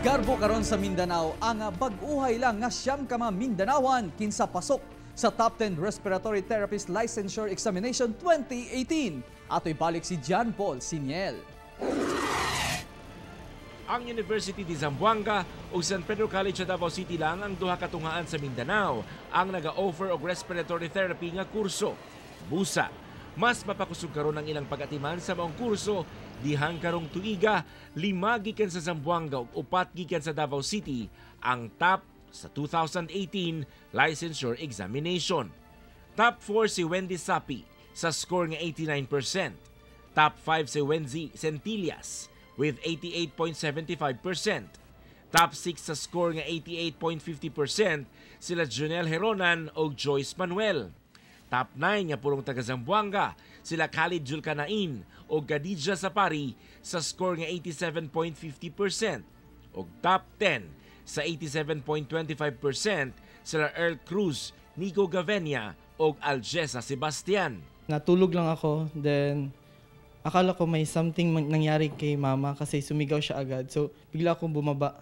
Garbo karon sa Mindanao ang bag-uhay lang nga 9 ka mga Mindanawan kinsa pasok sa Top 10 Respiratory Therapist Licensure Examination 2018. Atoy balik si John Paul Siniel. Ang University de Zamboanga ug San Pedro College sa Davao City lang ang duha ka tunghaan sa Mindanao ang naga-offer og respiratory therapy nga kurso. Busa, mas mapakusog karon ang ilang pag-atiman sa maong kurso dihang karong tuiga, lima gikan sa Zamboanga ug upat gikan sa Davao City ang top sa 2018 licensure examination. Top 4 si Wendy Sapi sa score nga 89%. Top 5 si Wenzy Centillas with 88.75%. Top 6 sa score nga 88.50% sila Junel Heronan o Joyce Manuel. Top 9 nga purong taga Zamboanga sila Khalid Julkanain o Gadija Sapari sa score nga 87.50%. Og top 10 sa 87.25% sila Earl Cruz, Nico Gavenia o Aljesa Sebastian. Natulog lang ako, then akala ko may something nangyari kay Mama kasi sumigaw siya agad. So, bigla akong bumaba.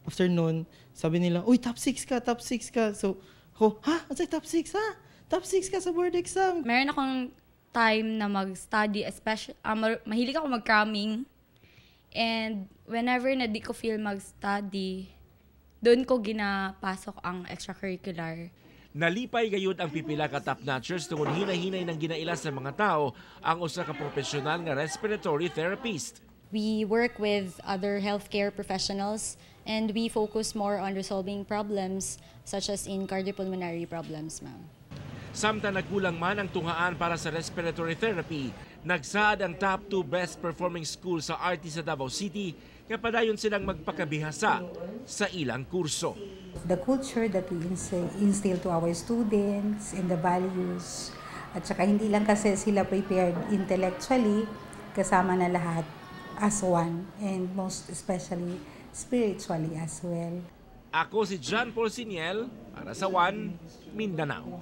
After nun, sabi nila, "Uy, top 6 ka, top 6 ka." So, ako, "Ha? Ano top 6, ha? Top 6 ka sa board exam." Meron akong time na mag-study, especially, mahilig ako mag-cramming. And whenever na di ko feel mag-study, doon ko ginapasok ang extracurricular. Nalipay gayud ang pipila ka top notchers tungod hinahinay ng ginaila sa mga tao ang usa ka profesional nga respiratory therapist. We work with other healthcare professionals and we focus more on resolving problems such as in cardiopulmonary problems, ma'am. Samtang nagkulang man ang tunghaan para sa respiratory therapy, nagsaad ang top 2 best performing school sa RT sa Davao City nga padayon silang magpakabihasa sa ilang kurso. The culture that we instill to our students and the values, at saka hindi lang kasi sila prepared intellectually, kasama na lahat as one, and most especially spiritually as well. Ako si John Paul Siniel para sa One Mindanao.